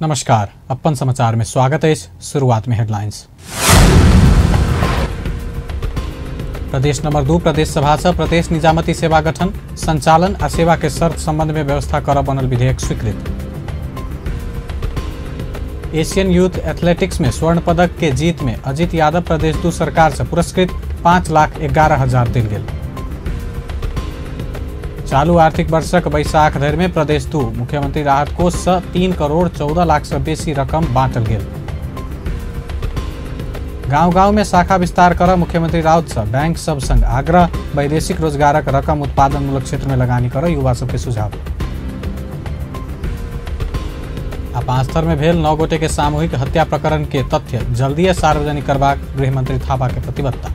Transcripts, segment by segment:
नमस्कार, अपन समाचार में स्वागत है। शुरुआत में हेडलाइंस। प्रदेश नंबर 2 प्रदेश सभा से प्रदेश निजामती सेवा गठन संचालन आ सेवा के शर्त संबंध में व्यवस्था कर बनल विधेयक स्वीकृत। एशियन यूथ एथलेटिक्स में स्वर्ण पदक के जीत में अजीत यादव प्रदेश 2 सरकार से पुरस्कृत 5,11,000 दिल गेल। चालू आर्थिक वर्षक बैसाख धरि में प्रदेश 2 मुख्यमंत्री राहत कोष से 3 करोड़ 14 लाख से बेसी रकम बांटल गेल। गांव गांव में शाखा विस्तार कर मुख्यमंत्री राउत से बैंक सब संग आग्रह, वैदेशिक रोजगारक रकम उत्पादनमूलक क्षेत्र में लगानी कर युवा सबके सुझाव। आ पांचथर में भेल 9 गोटे के सामूहिक हत्या प्रकरण के तथ्य जल्दीए सार्वजनिक करबाक गृहमंत्री थापा के प्रतिबद्धता।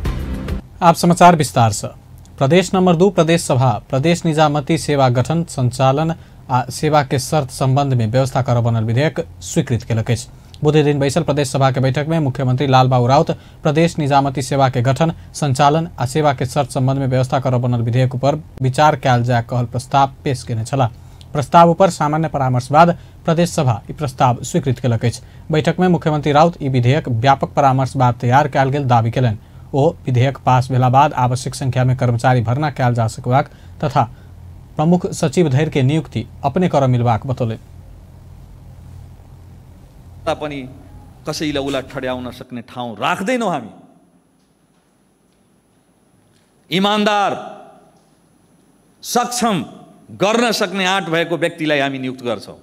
आप समाचार विस्तार से। प्रदेश नंबर 2 प्रदेश सभा प्रदेश निजामती सेवा गठन संचालन आ सेवा के शर्त संबंध में व्यवस्था कर बनल विधेयक स्वीकृत केलक अछि। बुध दिन बैसल प्रदेश सभा के बैठक में मुख्यमंत्री लालबाबू राउत प्रदेश निजामती सेवा के गठन संचालन आ सेवा के शर्त संबंध में व्यवस्था कर बनल विधेयक पर विचार कयल जाय कहल प्रस्ताव पेश केने छलाह। प्रस्ताव पर सामान्य परामर्श बाद प्रदेश सभा ई प्रस्ताव स्वीकृत केलक अछि। बैठक में मुख्यमंत्री राउत ई विधेयक व्यापक परामर्श बाद तैयार कयल गेल दावी केलनि। ओ विधेयक पास भेला बाद आवश्यक संख्या में कर्मचारी भर्ना कयल जा सकबाक तथा प्रमुख सचिव धरि के नियुक्ति अपने कर मिलबाक बतौलनि। पनि कसैलाई उला ठड्याउन सक्ने ठाउँ राख्दैनौँ हामी। इमान्दार, सक्षम, गर्न सक्ने आँट भएको व्यक्तिलाई हामी नियुक्त गर्छौँ।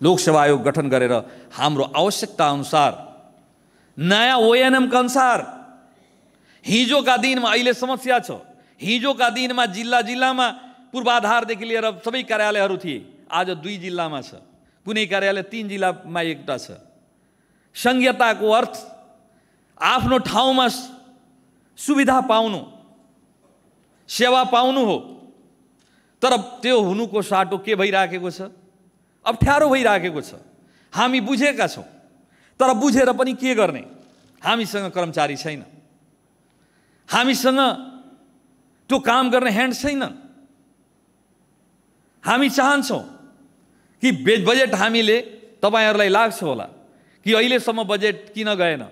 लोकसेवा आयोग गठन गरेर हाम्रो आवश्यकता अनुसार नयाँ ओएनएम का अनुसार हिजोका दिनमा अहिले समस्या छ। हिजोका दिनमा जिल्ला जिल्लामा पूर्वाधारदेखि लिएर सबै कार्यालयहरू थिए, आज 2 जिल्लामा छ, कुनै कार्यालय 3 जिल्लामा एउटा छ। संघीयताको अर्थ आफ्नो ठाउँमा सुविधा पाउनु, सेवा पाउनु हो। तर त्यो हुनुको साटो के भइराखेको छ? अप्ठ्यारो भइराखेको छ। हामी बुझेका छौँ, तर बुझेर पनि के गर्ने? हामीसँग कर्मचारी छैन, हामीसँग त्यो काम गर्ने ह्यान्ड छैन। हामी चाहन्छौँ कि बजेट हामीले, तपाईहरूलाई लाग्छ होला कि अहिलेसम्म बजेट किन गएन?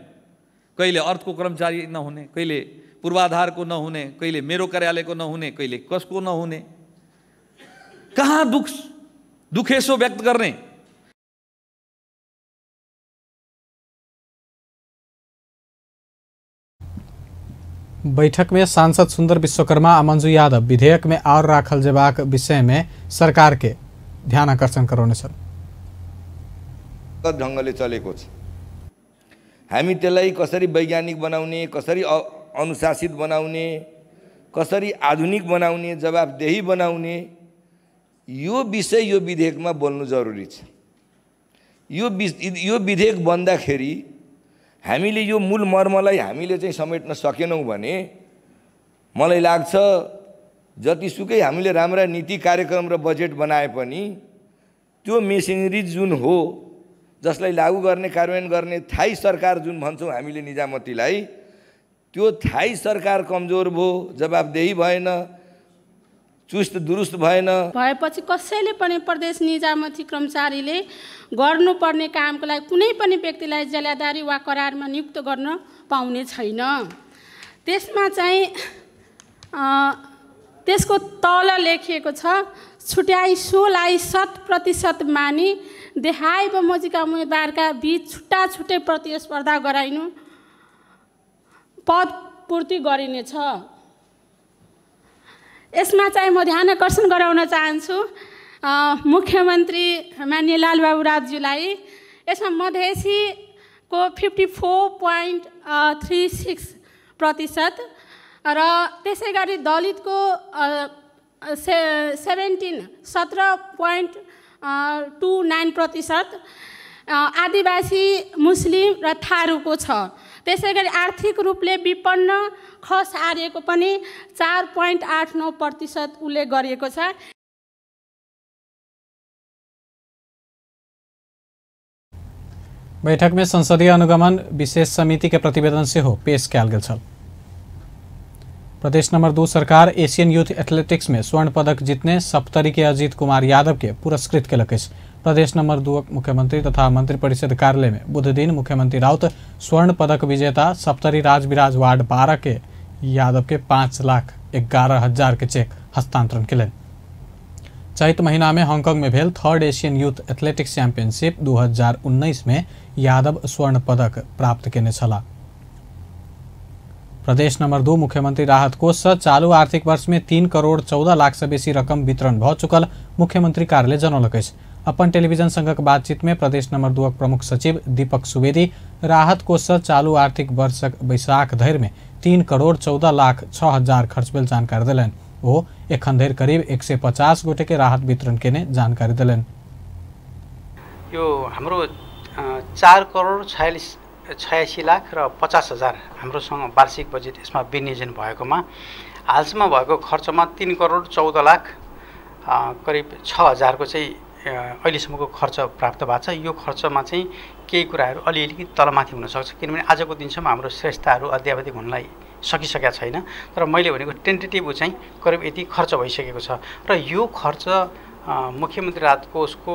कहिले अर्थको कर्मचारी नहुने, कहिले पूर्वाधारको नहुने, कहिले मेरो कार्यालयको नहुने, कहिले कसको नहुने। कहाँ दुखेसो व्यक्त गर्ने? बैठक में सांसद सुंदर विश्वकर्मा आ मंजू यादव विधेयक में और राखल जेबाक विषय में सरकार के ध्यान आकर्षण करौने छल। ढङ्गले चलेको छ। हामी त्यसलाई कसरी वैज्ञानिक बनाउने, कसरी अनुशासित बनाउने, कसरी आधुनिक बनाउने, जवाबदेही बनाउने, यो विषय यो विधेयकमा बोल्नु जरुरी छ। यो विधेयक बन्दाखेरि हामीले यो मूल मर्मलाई हामीले चाहिँ समेट्न सकेनौँ भने मलाई लाग्छ जतिसुकै हामीले राम्रा नीति कार्यक्रम र बजेट बनाए पनि त्यो मेसिनरी जुन हो, जसलाई लागू गर्ने कार्यान्वयन गर्ने थाई सरकार जुन भन्छौँ हामीले निजामतीलाई, त्यो थाई सरकार कमजोर भयो, जवाबदेही भएन, चुस्त दुरुस्त भएन। भएपछि कसैले पनि प्रदेश निजामती कर्मचारीले गर्नुपर्ने कामको लागि कुनै पनि व्यक्तिलाई ज्यालादारी वा करारमा नियुक्त गर्न पाउने छैन। त्यसमा चाहिँ त्यसको तल लेखिएको छ, छुट्याई सोलाई 100% मानी देहाय बमोजिमका उम्मेदवारका बीच छुट्टा छुट्टै प्रतिस्पर्धा गराइनु पद पूर्ति गरिनेछ। यसमा चाहिँ म ध्यान आकर्षण गराउन चाहन्छु मुख्यमन्त्री माननीय लालबाबु राउतज्यूलाई। यसमा मधेसीको 54.36% र त्यसै गरी दलितको 17.29%, आदिवासी, मुस्लिम र थारूको छ। त्यसै गरी आर्थिक रूपले विपन्न खस आर्यको पनि 4.89% उल्लेख गरिएको छ। बैठक में संसदीय अनुगमन विशेष समिति के प्रतिवेदन सेहो पेश कयल गेल छल। प्रदेश नंबर 2 सरकार एशियन यूथ एथलेटिक्स में स्वर्ण पदक जीतने सप्तरी के अजीत कुमार यादव के पुरस्कृत केलक अछि। प्रदेश नंबर 2 मुख्यमंत्री तथा मंत्री परिषद कार्यालय में बुधदिन मुख्यमंत्री राउत स्वर्ण पदक विजेता सप्तरी राजविराज वार्ड 12 के यादव के 5,11,000 के चेक हस्तांतरण केलनि। चैत महीना में हांगकांग में भेल third Asian youth athletics championship 2019 में यादव स्वर्ण पदक प्राप्त केने छलाह। प्रदेश नंबर 2 मुख्यमंत्री राहत कोष से चालू आर्थिक वर्ष में 3 करोड़ 14 लाख से बेसी रकम वितरण भ चुकल मुख्यमंत्री कार्यालय जनौलक अछि। अपन टेलीविजन संगक बातचीत में प्रदेश नंबर 2 प्रमुख सचिव दीपक सुवेदी राहत कोष से चालू आर्थिक वर्षक बैसाख धरि में 3 करोड़ 14 लाख 6 हजार खर्च भेल जानकारी देलनि। ओ एखन धरि करीब 150 गोटे के राहत वितरण केने जानकारी देलनि। यो हाम्रो 4 करोड़ 86 लाख र 50 हजार हाम्रोसँग वार्षिक बजेट यसमा विनियोजन भएकोमा हालसम्म भएको खर्चमा 3 करोड 14 लाख करिब 6 हजारको चाहिँ अहिलेसम्मको खर्च प्राप्त भएको छ। यो खर्चमा चाहिँ केही कुराहरू अलिअलि तलमाथि हुनसक्छ, किनभने आजको दिनसम्म हाम्रो श्रेष्ठताहरू अद्यावधिक हुनलाई सकिसकेका छैन। तर मैले भनेको टेन्टेटिभ चाहिँ करिब यति खर्च भइसकेको छ र यो खर्च मुख्यमन्त्री राहत कोषको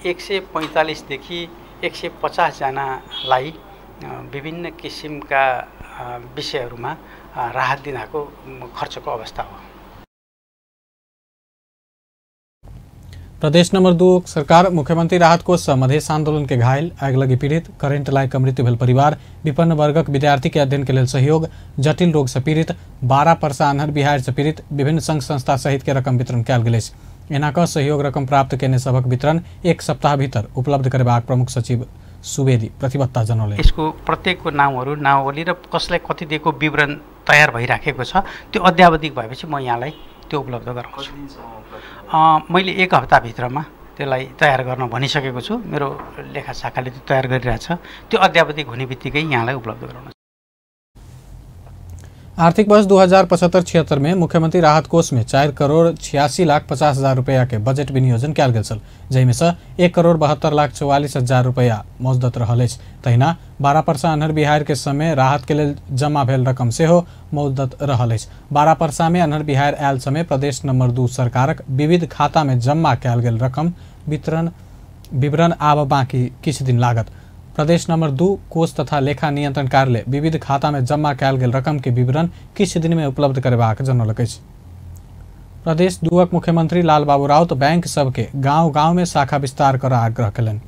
145 देखि 150 जनालाई विभिन्न किसिमका विषयहरूमा राहत दिनको खर्चको अवस्था हो। प्रदेश नंबर 2 सरकार मुख्यमंत्री राहत कोष से मधेश आंदोलन के घायल, आगलगी पीड़ित, करेंट लाइक मृत्यु भेल परिवार, विपन्न वर्गक विद्यार्थी के अध्ययन के लेल सहयोग, जटिल रोग से पीड़ित, 12 परसा अन्हर बिहार से पीड़ित विभिन्न संघ संस्था सहित के रकम वितरण कयल गेल अछि। एना क सहयोग रकम प्राप्त केने सभक वितरण 1 सप्ताह भीतर उपलब्ध करेबाक प्रमुख सचिव सुवेदी प्रतिबद्धता जनौलनि। यसको प्रत्येकको नाउँहरू, नावली र कसलाई कति दिएको विवरण तयार भइराखेको छ। त्यो अद्यावधिक भएपछि म यहाँलाई त्यो उपलब्ध गराउँछु। मैले 1 हप्ताभित्रमा त्यसलाई तयार गर्न भनिसकेको छु। मेरो लेखा शाखाले त्यो तयार गरिरहेछ। त्यो अद्यावधिक हुने बित्तिकै यहाँलाई उपलब्ध गराउन। आर्थिक वर्ष 2075-76 में मुख्यमंत्री राहत कोष में 4 करोड़ 86 लाख 50 हजार रुपया के बजट विनियोजन कयल गेल छल, जाहिमे से 1 करोड़ 72 लाख 44 हजार रुपया मौजदत रहल अछि। तहिना 12 परसा अन्हर बिहार के समय राहत के लेल जमा भेल रकम सेहो मौजदत रहल अछि। 12 परसा में अन्हर बिहार आयल समय प्रदेश नंबर 2 सरकारक विविध खाता में जमा कयल गेल रकम वितरण विवरण आब बाँकी किछु दिन लागत। प्रदेश नंबर 2 कोष तथा लेखा नियंत्रण कार्यालय विविध खाता में जमा कयल गेल रकम के विवरण किछु दिन में उपलब्ध करेबाक जनौलक अछि। प्रदेश 2 मुख्यमंत्री लालबाबू राउत बैंक सबके गांव गांव में शाखा विस्तार कर आग्रह कयलनि।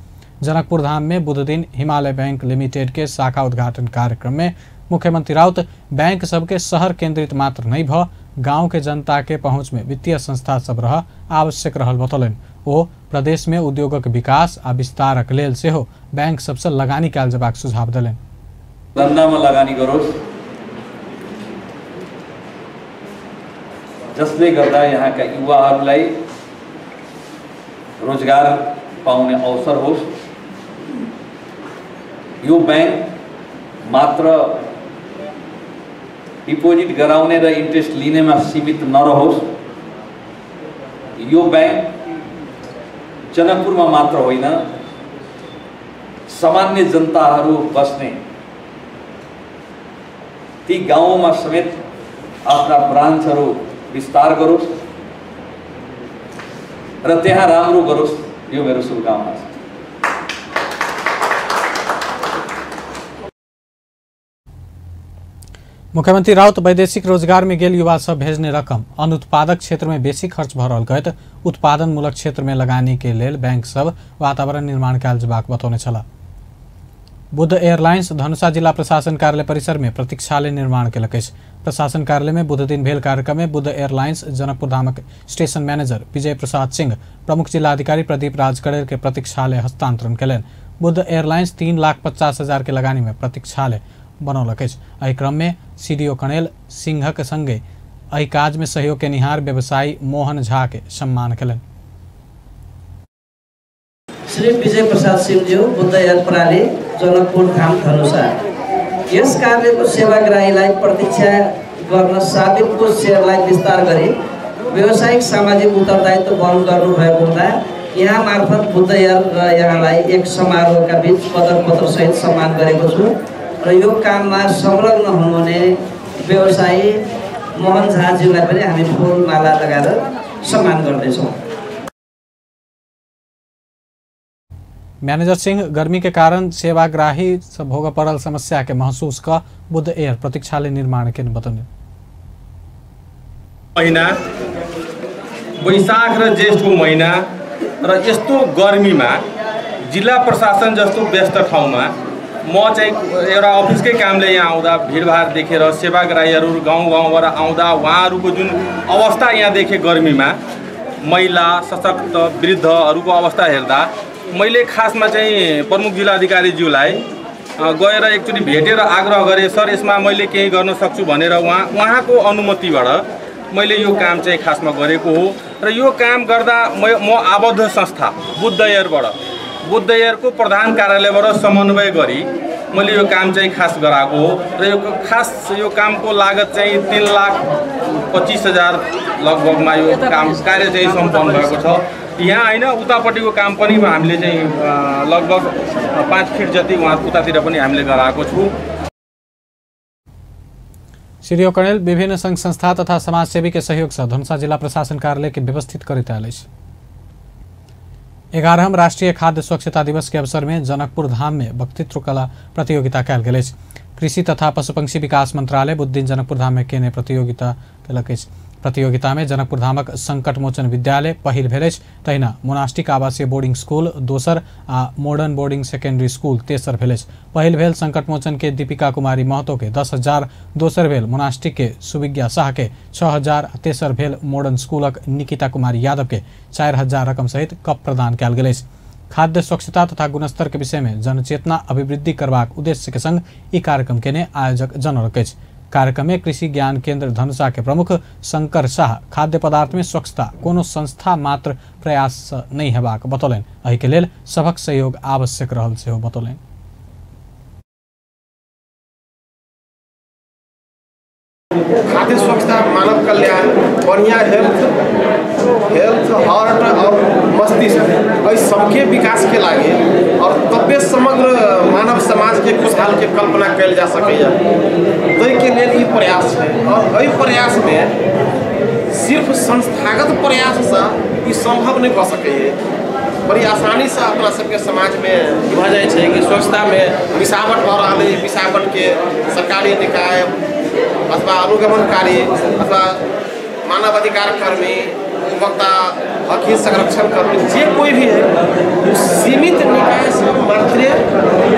जनकपुर धाम में बुधदिन हिमालय बैंक लिमिटेड के शाखा उद्घाटन कार्यक्रम में मुख्यमंत्री राउत बैंक सबके शहर केंद्रित मात्र नहीं भ गांव के जनता के पहुंच में वित्तीय संस्था सब रह आवश्यक रहल बतौलनि। ओ प्रदेश में उद्योगक विकास आ विस्तारक लेल सेहो बैंक सबसे लगानी कयल जेबाक सुझाव देलनि। धन्दामा लगानी गरोस्, जसले गर्दा यहाँका युवाहरूलाई रोजगार पाउने अवसर होस्। यो बैंक मात्र डिपोजिट गराउने र इन्ट्रेस्ट लिनेमा सीमित नरहोस्। यो बैंक जनकपुरमा मात्र होइन, सामान्य जनताहरू बस्ने ती गाउँमा समेत आफ्ना ब्रान्चहरू विस्तार गरोस् र त्यहाँ राम्रो गरोस्, यो मेरो शुभकामना छ। मुख्यमंत्री राउत वैदेशिक रोजगार में गेल युवा सब भेजने रकम अनुत्पादक क्षेत्र में बेसी खर्च भ रहल कहैत उत्पादनमूलक क्षेत्र में लगानी के लेल बैंक सब वातावरण निर्माण कयल जेबाक बतौने छलाह। बुद्ध एयरलाइंस धनुषा जिला प्रशासन कार्यालय परिसर में प्रतीक्षालय निर्माण केलक अछि। प्रशासन कार्यालय में बुधदिन भेल कार्यक्रम में बुद्ध एयरलाइंस जनकपुर धामक स्टेशन मैनेजर विजय प्रसाद सिंह प्रमुख जिलाधिकारी प्रदीप राज कड़ेल के प्रतीक्षालय हस्तांतरण केलनि। बुद्ध एयरलाइंस 3,50,000 के लगानी में प्रतीक्षालय बनौलक अछि। एहि क्रम में सीडीओ कणेल सिंहक संगे एहि काज में सहयोग केनिहार व्यवसायी मोहन झा के सम्मान केलनि। श्री विजय प्रसाद सिंहज्यू, बुद्ध एयर प्रणाली, जनकपुर धाम, धनुषा। यस कार्यको सेवाग्राहीलाई प्रतीक्षा गर्न साबिकको शेयरलाई विस्तार गरी व्यावसायिक सामाजिक उत्तरदायित्व वहन गर्नुभएको हुँदा यहाँ मार्फत बुद्ध एयर र यहाँलाई एक समारोहका बीच पदक पत्र सहित सम्मान गरेको छु र यो काममा संलग्न हुनुहुने व्यवसायी मोहन झाज्यूलाई पनि हामी फुलमाला लगाएर सम्मान गर्दैछौँ। मैनेजर सिंह गर्मी के कारण सेवाग्राही सब भोग पड़ल समस्या के महसूस क बुद्ध एयर प्रतीक्षालय निर्माण के बतौने। महिना वैशाख र ज्येष्ठको महिना र यस्तो गर्मीमा जिल्ला प्रशासन जस्तो व्यस्त ठाउँमा म चाहिँ एउटा अफिसकै कामले यहाँ आउँदा भिडभाड देखेर सेवाग्राहीहरू गाउँ गाउँबाट आउँदा उहाँहरूको जुन अवस्था यहाँ देखेँ, गर्मीमा महिला सशक्त वृद्धहरूको अवस्था हेर्दा मैले खासमा चाहिँ प्रमुख जिल्लाधिकारीज्यूलाई गएर एकचोटि भेटेर आग्रह गरेँ, सर यसमा मैले केही गर्न सक्छु भनेर उहाँको अनुमतिबाट मैले यो काम चाहिँ खासमा गरेको हो। र यो काम गर्दा म आबद्ध संस्था बुद्ध एयरबाट, बुद्ध एयरको प्रधान कार्यालयबाट समन्वय गरी मैले यो काम चाहिँ खास गराएको हो। र यो खास यो कामको लागत चाहिँ 3,25,000 लगभगमा यो काम कार्य चाहिँ सम्पन्न भएको छ। यहाँ होइन उतापट्टिको काम पनि हामीले चाहिँ लगभग 5 फिट जति उहाँ उतातिर पनि हामीले गराएको छु। श्री कणेल विभिन्न संघ संस्था तथा समाजसेवी के सहयोग से धनुषा जिला प्रशासन कार्यालय के व्यवस्थित करैत आयल अछि। 11वां राष्ट्रीय खाद्य स्वच्छता दिवस के अवसर में जनकपुर धाम में वक्तृत्व कला प्रतियोगिता कयल गेल अछि। कृषि तथा पशुपक्षी विकास मंत्रालय बुधदिन जनकपुर धाम में केने प्रतियोगिता केलक अछि। प्रतियोगिता में जनकपुर धामक संकट मोचन विद्यालय पहिल भेल अछि, तहिना मोनास्टिक आवासीय बोर्डिंग स्कूल दोसर आ मॉडर्न बोर्डिंग सेकेंडरी स्कूल तेसर भेल अछि। पहिल भेल संकट मोचन के दीपिका कुमारी महतो के 10,000, दोसर भेल मोनास्टिक के सुविज्ञा शाह के 6,000, तेसर भेल मॉडर्न स्कूलक निकिता कुमारी यादव के 4,000 रकम सहित कप प्रदान कयल गेल अछि। खाद्य स्वच्छता तथा गुणस्तर के विषय में जनचेतना अभिवृद्धि करबाक उद्देश्य के संग ई कार्यक्रम केने आयोजक जनौलक अछि। कार्यक्रम में कृषि ज्ञान केंद्र धनुषा के प्रमुख शंकर शाह खाद्य पदार्थ में स्वच्छता कोनो संस्था मात्र प्रयास नहीं हेबाक बतौलनि। एहि के लेल सभक सहयोग आवश्यक रहल सेहो बतौलनि। खाद्य स्वच्छता मानव कल्याण, बढ़िया हेल्थ, हार्ट और मस्तिष्क एहि सबके विकास के लागे और तबे समग्र मानव समाज के खुशहाल के कल्पना कयल जा सकैया, ताहिके लेल ई प्रयास है। और एहि प्रयास में सिर्फ संस्थागत प्रयाससँ ई संभव नहीं भऽ सकैया। बड़ी आसानी से अपना सबके समाज में भऽ जाइ छै कि स्वच्छता में मिलावट भऽ रहल है। मिलावट के सरकारी निकाय अथवा अनुगमनकारी अथवा मानवाधिकार कर्मी, उपभोक्ता हक हित संरक्षण कर्मी जे कोई भी है, वो सीमित निकाय से मात्र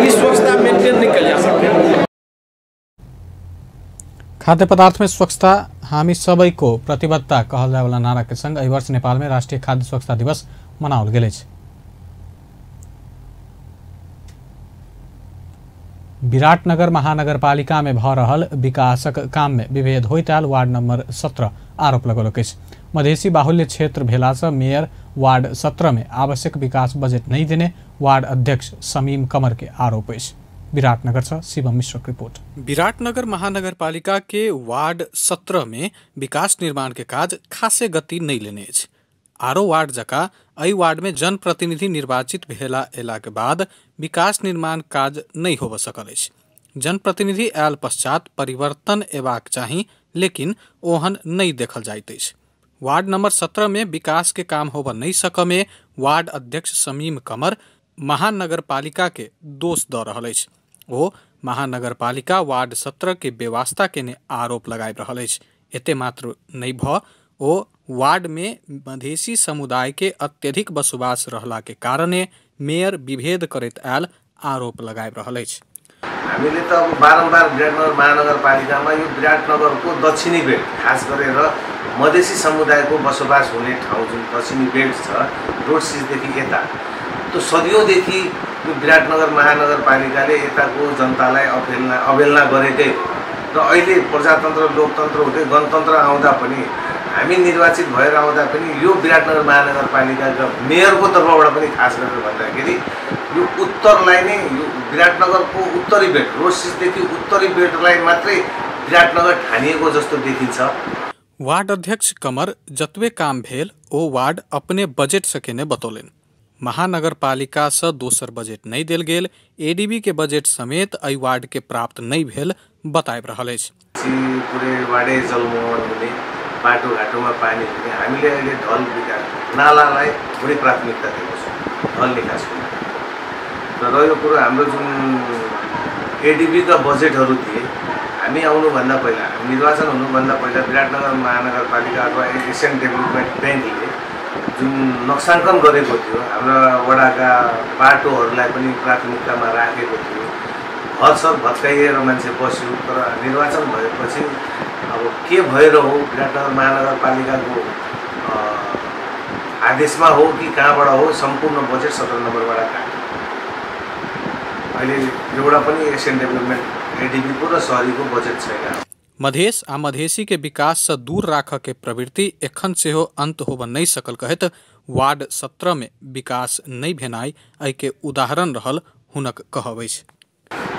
ई स्वच्छता मेंटेन नहीं कयल जा सके। खाद्य पदार्थ में स्वच्छता हामी सबैको प्रतिबद्धता कहल जाय वाला नारा के संग एहि वर्ष नेपाल में राष्ट्रीय खाद्य स्वच्छता दिवस मनाओल गेल अछि। विराटनगर महानगरपालिका में भऽ रहल विकासक काम में विभेद होइत आयल वार्ड नंबर 17 आरोप लगौलक अछि। मधेसी बाहुल्य क्षेत्र भेलासँ मेयर वार्ड 17 में आवश्यक विकास बजट नहीं देने वार्ड अध्यक्ष समीम कमर के आरोप अछि। विराटनगर से शिवम मिश्र की रिपोर्ट। विराटनगर महानगरपालिका के वार्ड 17 में विकास निर्माण के काज खासे गति नहीं लेने अछि। आरो वार्ड जका एहि वार्ड में जनप्रतिनिधि निर्वाचित भेला अयला के बाद विकास निर्माण काज नहीं होब सकल अछि। जनप्रतिनिधि आयल पश्चात परिवर्तन एबाक चाही, लेकिन ओहन नहीं देखल जाइत अछि। वार्ड नंबर 17 में विकास के काम होब नहीं सक में वार्ड अध्यक्ष समीम कमर महानगरपालिका के दोष दऽ रहल अछि। ओ महानगरपालिका वार्ड 17 के बेवास्ता केने आरोप लगाबि रहल अछि। एते मात्र नहीं भऽ ओ वार्ड में मधेसी समुदाय के अत्यधिक बसोबास रहला के कारणे मेयर विभेद करैत आयल आरोप लगाबि रहल अछि। हामीले त अब बारम्बार विराटनगर महानगरपालिकामा यो विराटनगरको दक्षिणी बेल्ट, खास गरेर मधेसी समुदायको बसोबास हुने ठाउँ जुन दक्षिणी बेल्ट छ, रोड सिजदेखि यता, त्यो सदियौँदेखि यो विराटनगर महानगरपालिकाले यताको जनतालाई अवहेलना गरेकै हो। र अहिले प्रजातन्त्र, लोकतन्त्र हुँदै गणतन्त्र आउँदा पनि, हामी निर्वाचित भएर आउँदा पनि यो विराटनगर महानगरपालिकाका मेयरको तर्फबाट पनि खास गरेर भन्दाखेरि यो उत्तरलाई नै, यो विराटनगरको उत्तरी बेल्ट, रोड सिजदेखि उत्तरी बेल्टलाई मात्रै विराटनगर ठानिएको जस्तो देखिन्छ। वार्ड अध्यक्ष कमर जतबे काम भेल ओ वार्ड अपने बजट से केने बतौलनि। महानगरपालिका से दोसर बजट नहीं देल गेल, एडीबी के बजट समेत एहि वार्ड के प्राप्त नहीं भेल बताबि रहल अछि। पुरै वार्डै जलमोहन हुने, बाटोघाटोमा पानी हुने, हामीले अहिले ढल विकास नालालाई बढी प्राथमिकता दिएको छौँ, ढल निकासको लागि। र रह्यो कुरो हाम्रो जुन एडिबीका बजेटहरू थिए, हामी आउनुभन्दा पहिला, निर्वाचन हुनुभन्दा पहिला विराटनगर महानगरपालिका अथवा एसियन डेभलपमेन्ट ब्याङ्कले जुन नक्साङ्कन गरेको थियो, हाम्रा वडाका बाटोहरूलाई पनि प्राथमिकतामा राखेको थियो, घरसर भत्काइएर मान्छे बस्यो। तर निर्वाचन भएपछि अब के भएर हो, विराटनगर महानगरपालिकाको आदेशमा हो कि कहाँबाट हो, सम्पूर्ण बजेट 17 नम्बरबाट काट्यो। अहिले एउटा पनि एसियन डेभलपमेन्ट एडिबीको र सहरीको बजेट छैन। मधेस आ मधेसी के विकास से दूर राख के प्रवृत्ति एखन सेहो अंत होब नहीं सकल कहत वार्ड 17 में विकास नहीं भेनाई एहि के उदाहरण रहल हुनक कहब अछि।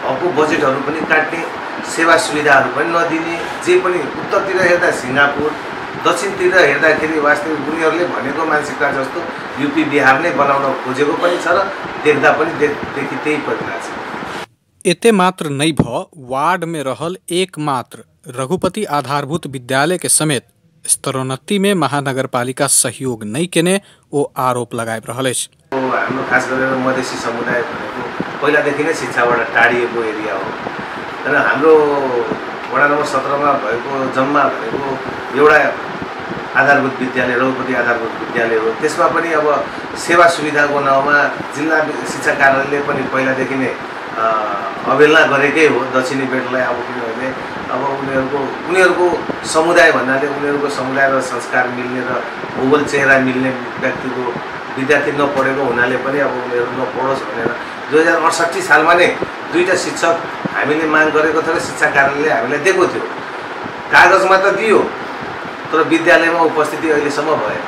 अब बजेटहरू पनि काट्ने, सेवा सुविधाहरू पनि नदिने, जे पनि उत्तरतिर हेर्दा सिङ्गापुर, दक्षिणतिर हेर्दाखेरि वास्तविक उनीहरूले भनेको मानसिकता जस्तो युपी बिहार नै बनाउन खोजेको पनि छ र देख्दा पनि देखि त्यही परिरहेको छ। एते मात्र नहीं भ वार्ड में रहल एकमात्र रघुपति आधारभूत विद्यालय के समेत स्तरोन्नति में महानगरपालिका सहयोग नहीं केने ओ आरोप लगाए रहल अछि। हाम्रो खास गरेर मधेसी समुदाय भनेको पहिलादेखि नै शिक्षाबाट टाढिएको एरिया हो। तर हाम्रो वडा नम्बर 17 मा भएको जम्मा भनेको एउटा आधारभूत विद्यालय रघुपति आधारभूत विद्यालय हो। त्यसमा पनि अब सेवा सुविधाको नाउँमा जिल्ला शिक्षा कार्यालयले पनि पहिलादेखि नै अवहेलना गरेकै हो दक्षिणी बेटलाई। अब किनभने अब उनीहरूको समुदाय भन्नाले उनीहरूको समुदाय र संस्कार मिल्ने र भूगोल चेहरा मिल्ने व्यक्तिको विद्यार्थी नपढेको हुनाले पनि अब उनीहरू नपढोस् भनेर 2068 सालमा नै दुईवटा शिक्षक हामीले माग गरेको थियो र शिक्षा कार्यालयले हामीलाई दिएको थियो। कागजमा त दियो तर विद्यालयमा उपस्थिति अहिलेसम्म भएन।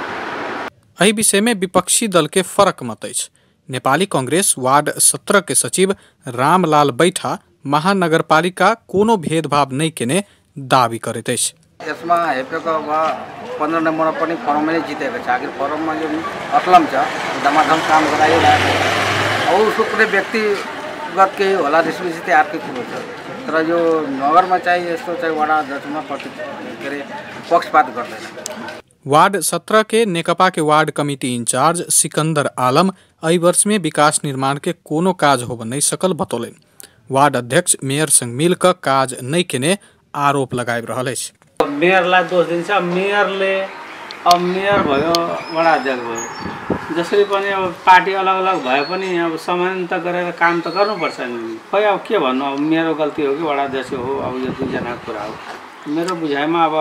एहि विषय में विपक्षी दल के फरक मत अछि। नेपाली कांग्रेस वार्ड 17 के सचिव रामलाल बैठा महानगरपालिका कोनो भेदभाव नहीं केने दावी करैत अछि। यसमा हेपेको अब 15 नम्बरमा पनि फरममै जितेको छ। आखिर फरममा जुन असलम छ धमाधम काम गराइरहेको छ। अब उसको कुनै व्यक्तिगत केही होला त्यसपछि चाहिँ अर्कै कुरो छ। तर यो नगरमा चाहिँ यस्तो चाहिँ वडा अध्यक्षमा प्रति के अरे पक्षपात गर्दैन। वार्ड 17 के नेकपा के ward committee incharge Sikandar Alam एहि वर्ष में विकास निर्माण के कोनो काज होब नहीं सकल बतौलनि। वार्ड अध्यक्ष मेयर संग मिल क काज नहीं केने आरोप लगाबि रहल अछि। मेयरलाई दोष दिन्छ, मेयरले अब मेयर भयो वडा अध्यक्ष भयो जसरी पनि अब पार्टी अलग अलग भए पनि अब समानता गरेर काम त गर्नुपर्छ नि। खै अब के भन्नु, अब मेरो गल्ती हो कि वडा अध्यक्ष हो, अब यो दुईजनाको कुरा हो। मेरो बुझाइमा अब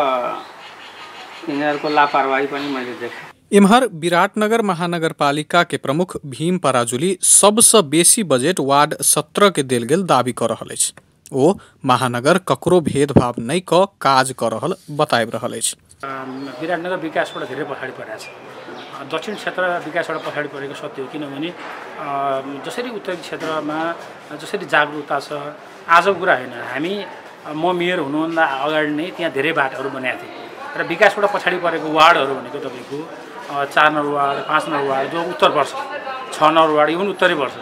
यिनीहरूको लापरवाही पनि मैले देखेँ। एम्हर विराटनगर महानगरपालिका के प्रमुख भीम पराजुली सबसँ बेसी बजेट वार्ड 17 के देल गेल दावी क रहल अछि। ओ महानगर ककरो भेदभाव नहीं क काज क रहल बताबि रहल अछि। विराटनगर विकासबाट धेरै पछाडि परेको छ। दक्षिण क्षेत्र विकासबाट पछाडि परेको सत्य हो, किनभने जसरी उत्तरी क्षेत्रमा जसरी जागरुकता छ आजको कुरा होइन। हामी म मेयर हुनुभन्दा अगाडि नै त्यहाँ धेरै बाटोहरू बनाएको थिएँ र विकासबाट पछाडि परेको वार्डहरू भनेको तपाईँको 4 नम्बर वार्ड, 5 नम्बर वार्ड जो उत्तर पर्छ, 6 नम्बर वार्ड यो पनि उत्तरै पर्छ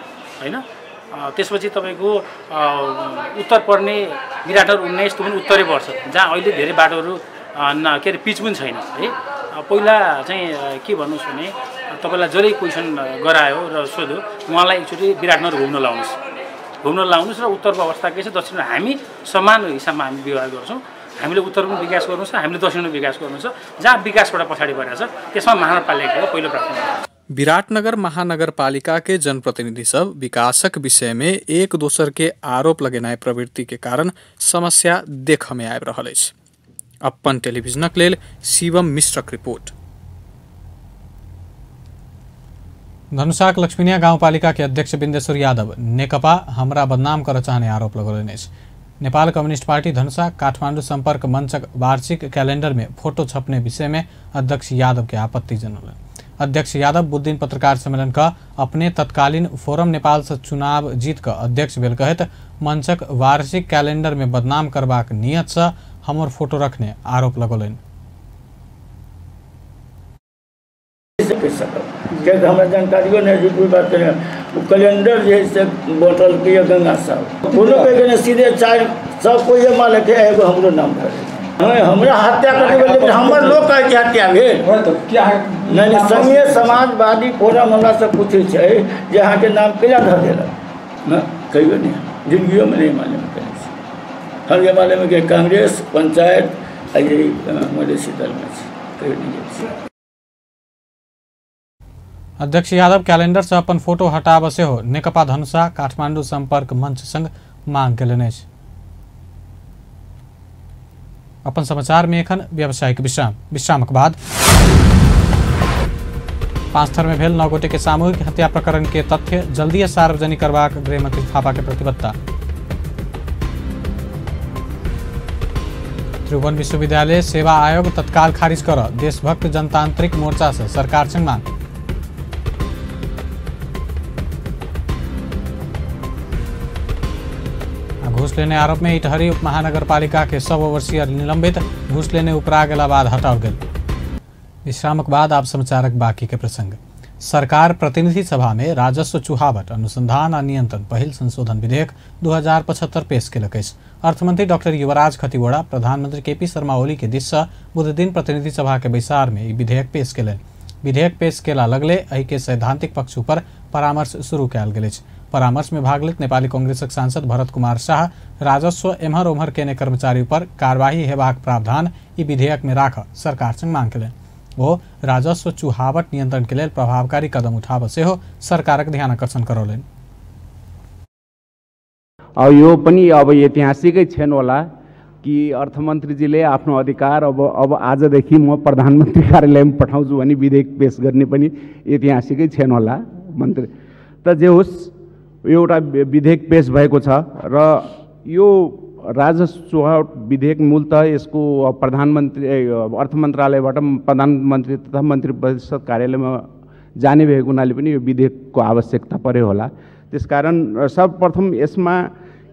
होइन। त्यसपछि तपाईँको उत्तर पर्ने विराटनगर 19 त्यो पनि उत्तरै पर्छ, जहाँ अहिले धेरै बाटोहरू के अरे पिच पनि छैन है। पहिला चाहिँ के भन्नुहोस् भने तपाईँलाई जसले क्वेसन गरायो र सोध्यो उहाँलाई एकचोटि विराटनगर घुम्न लाउनुहोस्, घुम्न लाउनुहोस् र उत्तरको अवस्था के छ दक्षिण हामी समान हिसाबमा हामी व्यवहार गर्छौँ। हामीले उत्तर पनि विकास गर्नु छ, हामीले दक्षिण पनि विकास गर्नु छ। जहाँ विकासबाट पछाडि परेको छ त्यसमा महानगरपालिकाको पहिलो प्राथमिकता। विराटनगर महानगरपालिका के जनप्रतिनिधि सब विकासक विषय में एक दोसर के आरोप लगेनाइ प्रवृत्ति के कारण समस्या देख में आबि रहल अछि। अपन टेलीविजनक लेल शिवम मिश्रक रिपोर्ट। धनुषाक लक्ष्मीनिया गाउँपालिका के अध्यक्ष बिन्देश्वर यादव नेकपा हमरा बदनाम कर चाहने आरोप लगौलनि अछि। नेपाल कम्युनिस्ट पार्टी धनुषा काठमाडौँ संपर्क मंचक वार्षिक कैलेंडर में फोटो छपने विषय में अध्यक्ष यादव के आपत्ति जनौलनि। अध्यक्ष यादव बुधदिन पत्रकार सम्मेलन का अपने तत्कालीन फोरम नेपाल से चुनाव जीत कर अध्यक्ष भेल कहत मंचक वार्षिक कैलेंडर में बदनाम करबाक नियत से हमर फोटो रखने आरोप लगौलनि। हमरा जानकारियो नहीं कोई बात नहीं। कैलेंडर जे से बोतल के गंगा साहब कोनो के सीधे चार सब कोई मालिक है, एगो हमरो नाम धरे हमरा हत्या कर देबै, लेकिन हमर लोग कहै छै हत्या भेल तो क्या है। नहीं संघीय समाजवादी फोरम हमरा से पूछै छै जे अहाँके नाम केला धर देलक, न, कहियो नहि, जिन्दगियोमे नहि एमालेमे केने छी। हम एमालेमे के कांग्रेस, पंचायत आ यही मधेसी दलमे छी, कहियो नहि गेल छी। अध्यक्ष यादव कैलेंडर से अपन फोटो हटाबऽ सेहो नेकपा धनुषा काठमांडू संपर्क मंच संग मांग केलनि अछि। अपन समाचार में एखन व्यावसायिक विश्राम। विश्रामक बाद पाँचथर में भेल 9 गोटे के सामूहिक हत्या प्रकरण के तथ्य जल्दीए सार्वजनिक करबाक गृहमंत्री थापा के प्रतिबद्धता। त्रिभुवन विश्वविद्यालय सेवा आयोग तत्काल खारिज कर देशभक्त जनतांत्रिक मोर्चा से सरकार संग मांग। घूस लेने आरोप में इटहरी उप महानगरपालिका के सब ओवरसियर निलंबित, घूस लेने उपरा गेला बाद हटाओल गेल। विश्रामक बाद आप समाचारक बाकी के प्रसंग। सरकार प्रतिनिधि सभा में राजस्व चुहावट अनुसंधान आ नियंत्रण पहिल संशोधन विधेयक 2075 पेश केलक अछि। अर्थमंत्री डॉक्टर युवराज खतिवड़ा प्रधानमंत्री केपी शर्मा ओली के दिस से बुधदिन प्रतिनिधि सभा के बैसार में ई विधेयक पेश केलनि। विधेयक पेश केला लगले एहि के सैद्धांतिक पक्ष पर परामर्श शुरू कयल गेल अछि। परामर्श में भाग लैत नेपाली कांग्रेसक सांसद भरत कुमार शाह राजस्व एम्हर ओम्हर केने कर्मचारी पर कार्यवाही हेबाक प्रावधान ई विधेयक में राख सरकार संग मांग केलनि। ओ राजस्व चुहावट नियंत्रण के लेल प्रभावकारी कदम उठाबऽ सेहो सरकारक ध्यान आकर्षण करौलनि। अब यो पनि अब ऐतिहासिकै क्षण होला कि अर्थमन्त्रीजीले आफ्नो अधिकार अब अब आजदेखि म प्रधानमन्त्री कार्यालयमा पठाउँछु भनी विधेयक पेश गर्ने पनि ऐतिहासिकै क्षण होला। मन्त्री त जे होस्, एउटा विधेयक पेश भएको छ र यो राजस्व चुहावट विधेयक मूलतः यसको प्रधानमन्त्री अर्थ मन्त्रालयबाट प्रधानमन्त्री तथा मन्त्री परिषद कार्यालयमा जाने भएको हुनाले पनि यो विधेयकको आवश्यकता पर्यो होला। त्यसकारण सर्वप्रथम यसमा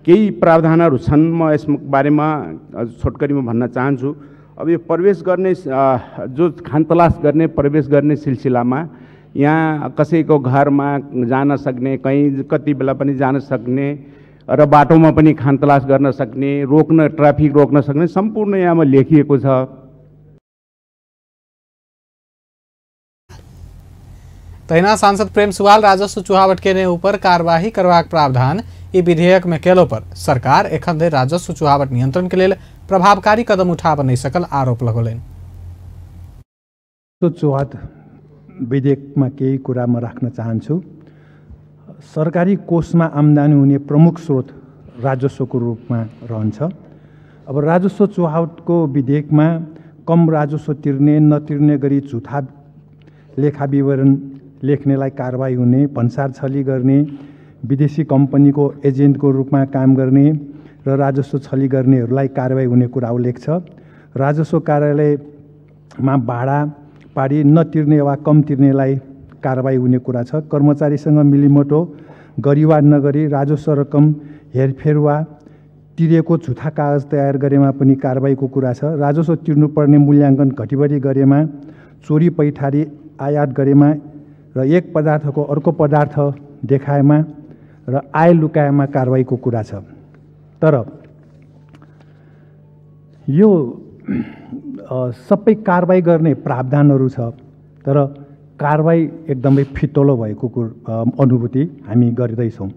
केही प्रावधानहरू छन्, म यस बारेमा छोटकरीमा भन्न चाहन्छु। अब यो प्रवेश गर्ने जो खानतलास गर्ने प्रवेश गर्ने सिलसिलामा यहाँ कसैको घरमा जान सक्ने, कहीँ कति बेला पनि जान सक्ने र बाटोमा पनि खानतलास गर्न सक्ने, रोक्न ट्राफिक रोक्न सक्ने सम्पूर्ण यहाँमा लेखिएको छ। तहिना सांसद प्रेम सुवाल राजस्व चुहावट केने ऊपर कार्यवाही करबाक प्रावधान ई विधेयक में केलो पर सरकार एखन धरि राजस्व चुहावट नियंत्रण के लेल प्रभावकारी कदम उठाब नहीं सकल आरोप लगौलनि। चुहावट विधेयकमा केही कुरा म राख्न चाहन्छु। सरकारी कोषमा आम्दानी हुने प्रमुख स्रोत राजस्वको रूपमा रहन्छ। अब राजस्व चुहावटको विधेयकमा कम राजस्व तिर्ने नतिर्ने गरी झुठा लेखा विवरण लेख्नेलाई कारवाही हुने, भन्सार छली गर्ने, विदेशी कम्पनीको एजेन्टको रूपमा काम गर्ने र राजस्व छली गर्नेहरूलाई कारवाही हुने कुरा उल्लेख छ। राजस्व कार्यालयमा भाडा पारी नतिर्ने वा कम तिर्नेलाई कारवाही हुने कुरा छ। कर्मचारीसँग मिलिमटो गरी वा नगरी राजस्व रकम हेरफेर वा तिरेको झुठा कागज तयार गरेमा पनि कारवाहीको कुरा छ। राजस्व तिर्नुपर्ने मूल्याङ्कन घटिबढी गरेमा, चोरी पैठारी आयात गरेमा र एक पदार्थको अर्को पदार्थ देखाएमा र आय लुकाएमा कारवाहीको कुरा छ। तर यो सबै कारवाही गर्ने प्रावधानहरू छ, तर कारवाही एकदमै फितलो भएको अनुभूति हामी गर्दैछौँ।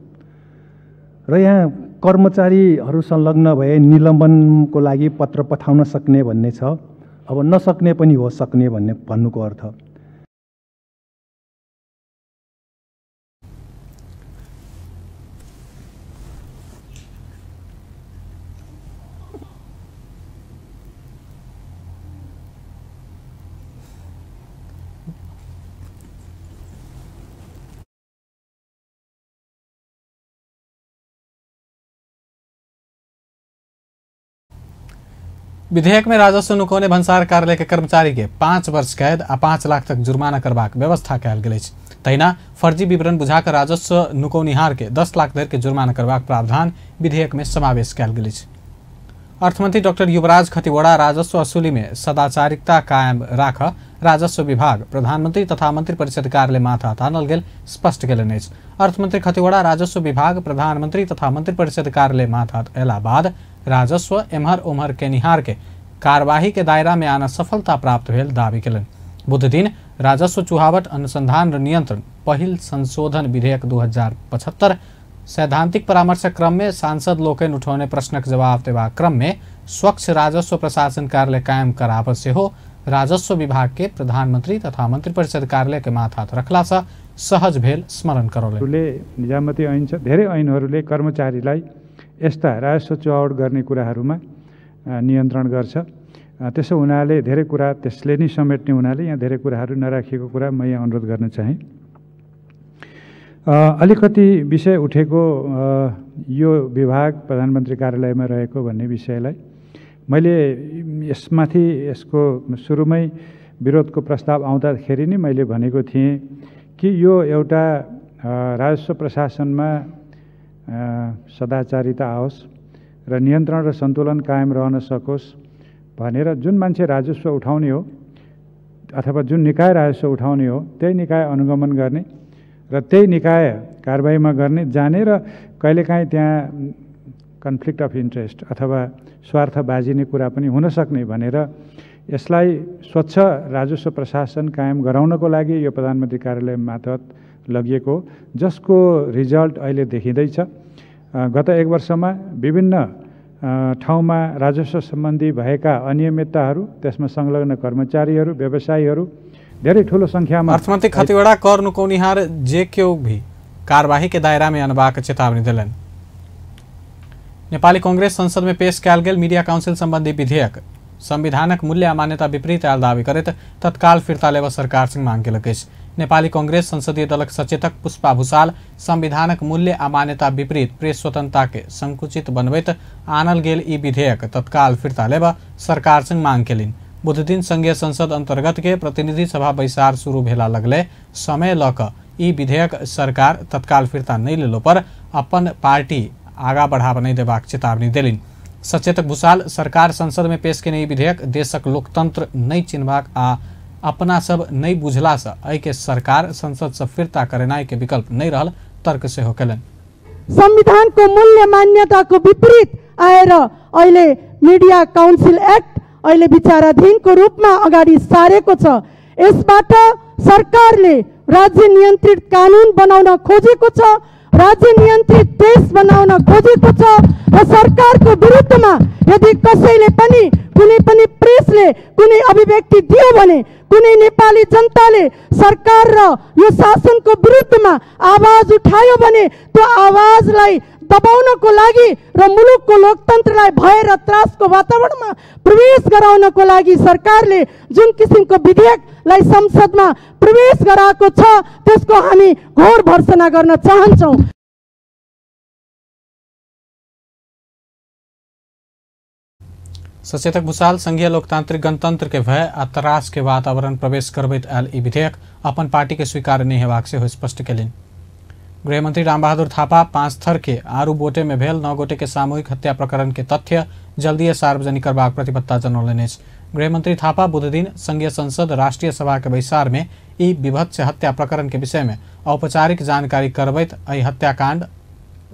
र यहाँ कर्मचारीहरू संलग्न भए निलम्बनको लागि पत्र पठाउन सक्ने भन्ने छ। अब नसक्ने पनि हो, सक्ने भन्ने भन्नुको अर्थ। विधेयक में राजस्व नुकौने भन्सार कार्यालय के कर्मचारी के 5 वर्ष कैद आ 5 लाख तक जुर्माना करबाक व्यवस्था कयल गेल अछि। तहिना फर्जी विवरण बुझाकर राजस्व नुकौनिहार के 10 लाख धरि के जुर्माना करबाक प्रावधान विधेयक में समावेश कयल गेल अछि। अर्थमंत्री डॉक्टर युवराज खतिवड़ा राजस्व वसूली में सदाचारिता कायम राख राजस्व विभाग प्रधानमंत्री तथा मंत्री परिषद कार्यालय माथात आनल गेल स्पष्ट केलनि अछि। अर्थमंत्री खतिवड़ा राजस्व विभाग प्रधानमंत्री तथा मंत्री परिषद कार्यालय माथात अयला बाद राजस्व एम्हर ओम्हर केनिहार के कार्यवाही के दायरा में आना सफलता प्राप्त भेल दावी केलनि। बुधदिन राजस्व चुहावट अनुसंधान र नियंत्रण पहिल संशोधन विधेयक 2075 सैद्धांतिक परामर्शक क्रम में सांसद लोकनि उठौने प्रश्नक जवाब देबाक क्रम में स्वच्छ राजस्व प्रशासन कार्यालय कायम कराबऽ सेहो राजस्व विभाग के प्रधानमंत्री तथा मंत्रिपरिषद कार्यालय के माथात रखला से सहज भेल स्मरण करौलनि। निजामती ऐन छ, धेरै ऐनहरूले कर्मचारीलाई यस्ता राजस्व चुहावट गर्ने कुराहरूमा नियन्त्रण गर्छ। त्यसो हुनाले धेरै कुरा त्यसले नै समेट्ने हुनाले यहाँ धेरै कुराहरू नराखिएको कुरा म यहाँ अनुरोध गर्न चाहेँ। अलिकति विषय उठेको यो विभाग प्रधानमन्त्री कार्यालयमा रहेको भन्ने विषयलाई मैले यसमाथि यसको सुरुमै विरोधको प्रस्ताव आउँदाखेरि नै मैले भनेको थिएँ कि यो एउटा राजस्व प्रशासनमा सदाचारिता आओस् र नियन्त्रण र सन्तुलन कायम रहन सकोस् भनेर जुन मान्छे राजस्व उठाउने हो अथवा जुन निकाय राजस्व उठाउने हो त्यही निकाय अनुगमन गर्ने र त्यही निकाय कारबाहीमा गर्ने जाने र कहिलेकाहीँ त्यहाँ कन्फ्लिक्ट अफ इन्ट्रेस्ट अथवा स्वार्थ बाजिने कुरा पनि हुन सक्ने भनेर यसलाई स्वच्छ राजस्व प्रशासन कायम गराउनको लागि यो प्रधानमन्त्री कार्यालय मार्फत लगिएको, जसको रिजल्ट अहिले देखिँदैछ। गत एक वर्षमा विभिन्न ठाउँमा राजस्व सम्बन्धी भएका अनियमितताहरू, त्यसमा संलग्न कर्मचारीहरू, व्यवसायीहरू धेरै ठुलो सङ्ख्यामा। अर्थमन्त्री खतिवड़ा कर नुकौनिहार जे केओ भी कार्यवाही के दायरा में अनबाक चेतावनी देलनि। नेपाली कांग्रेस संसद में पेश कयल गेल मीडिया काउंसिल संबंधी विधेयक संविधानक मूल्य आ मान्यता विपरीत आयल दावी करैत तत्काल फिर्ता लेबऽ सरकार संग मांग केलक अछि। नेपाली कांग्रेस संसदीय दलक सचेतक पुष्पा भूषाल संविधानक मूल्य आ मान्यता विपरीत प्रेस स्वतंत्रता के संकुचित बनबैत आनल गेल ई विधेयक तत्काल फिर्ता लेबऽ सरकार संग मांग केलनि। बुधदिन संघीय संसद अंतर्गत के प्रतिनिधि सभा बैसार शुरू भेला लगले समय लऽ कऽ ई विधेयक सरकार तत्काल फिर्ता नहि लेलो पर अपन पार्टी आगा बढ़ावा नहीं देबाक चेतावनी देलनि। सचेतक भूषाल सरकार संसद में पेश केने ई विधेयक देशक लोकतंत्र नहि चिन्हबाक आ अपना सब नहि बुझला से एहि के सरकार संसद से फिर्ता करेनाइ के विकल्प नहि रहल तर्क सेहो केलनि। संविधानको मूल्य मान्यताको विपरीत आएर अहिले मिडिया काउन्सिल एक्ट अहिले विचाराधीनको रूपमा अगाडि सारेको छ। यसबाट सरकारले राज्य नियन्त्रित कानुन बनाउन खोजेको छ, राज्य नियन्त्रित देश बनाउन खोजेको छ र सरकारको विरुद्धमा यदि कसैले पनि कुनै पनि प्रेसले कुनै अभिव्यक्ति दियो भने, कुनै नेपाली जनताले सरकार र यो शासनको विरुद्धमा आवाज उठायो भने त्यो आवाजलाई दबाउनको लागि र मुलुकको लोकतन्त्रलाई भय र त्रासको वातावरणमा प्रवेश गराउनको लागि सरकारले जुन किसिमको विधेयकलाई संसदमा प्रवेश गराएको छ त्यसको हामी घोर भर्सना गर्न चाहन्छौँ। सचेतक भूषाल संघीय लोकतांत्रिक गणतंत्र के भय आ त्रास के वातावरण प्रवेश करबैत आयल ई विधेयक अपन पार्टी के स्वीकार नहि हेबाक सेहो स्पष्ट केलनि। गृहमंत्री रामबहादुर थापा 5 थर के आरू बोटे में भेल 9 गोटे के सामूहिक हत्या प्रकरण के तथ्य जल्दीए सार्वजनिक करबाक प्रतिबद्धता जनौलनि अछि। गृहमंत्री थापा बुधदिन संघीय संसद राष्ट्रीय सभा के बैसार में ई विभत्स हत्या प्रकरण के विषय में औपचारिक जानकारी करबैत एहि हत्याकांड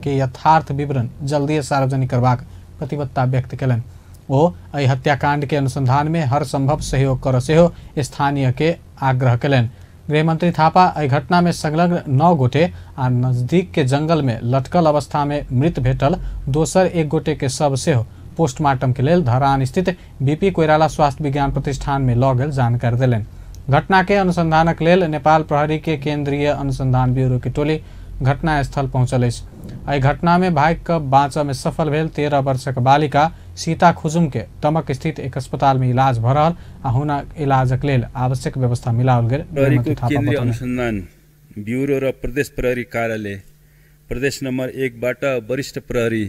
के यथार्थ विवरण जल्दीए सार्वजनिक करबाक प्रतिबद्धता व्यक्त केलनि। ओ एहि हत्याकांड के अनुसंधान में हर संभव सहयोग कर सेहो स्थानीय के आग्रह केलनि। गृहमंत्री थापा एहि घटना में संलग्न 9 गोटे आ नजदीक के जंगल में लटकल अवस्था में मृत भेटल दोसर 1 गोटे के शव सेहो पोस्टमार्टम के लेल धरान स्थित बीपी कोइराला स्वास्थ्य विज्ञान प्रतिष्ठान में लऽ गेल जानकारी देलनि। घटना के अनुसंधानक लेल नेपाल प्रहरी के केंद्रीय अनुसंधान ब्यूरो के टोली घटनास्थल पहुंचल अछि। एहि घटना में भागि कऽ बाँचऽ में सफल भेल 13 वर्षक बालिका सीता खुजुम के दमक स्थित एक अस्पताल में इलाज भऽ रहल आ हुनक इलाजक लेल आवश्यक व्यवस्था मिलाओल गेल। प्रहरीको केन्द्रीय अनुसन्धान ब्युरो र प्रदेश प्रहरी कार्यालय प्रदेश नम्बर 1 बाट वरिष्ठ प्रहरी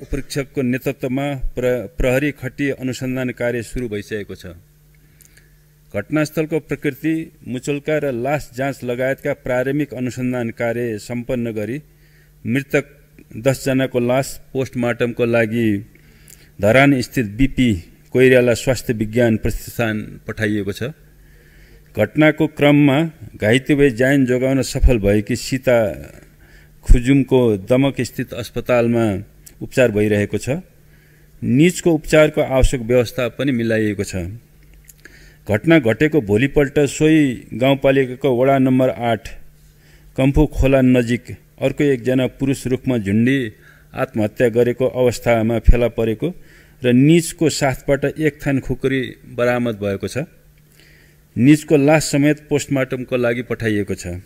उपरीक्षकको नेतृत्वमा प्रहरी खटी अनुसन्धान कार्य सुरु भइसकेको छ। घटनास्थलको प्रकृति, मुचुल्का र लास जाँच लगायतका प्रारम्भिक अनुसन्धान कार्य सम्पन्न गरी मृतक 10 जनाको लास पोस्टमार्टमको लागि धरान स्थित बीपी कोइराला स्वास्थ्य विज्ञान प्रतिष्ठान पठाइएको छ। घटनाको क्रममा घाइते भई ज्यान जोगाउन सफल भएकी सीता खुजुमको दमक स्थित अस्पतालमा उपचार भइरहेको छ। निजको उपचारको आवश्यक व्यवस्था पनि मिलाइएको छ। घटना घटेको भोलिपल्ट सोही गाउँपालिकाको वडा नम्बर 8 कम्फू खोला नजिक अर्को एकजना पुरुष रुखमा झुन्डी आत्महत्या गरेको अवस्थामा फेला परेको र निजको साथबाट एक थान खुकुरी बरामद भएको छ। निजको लास समेत पोस्टमार्टमको लागि पठाइएको छ।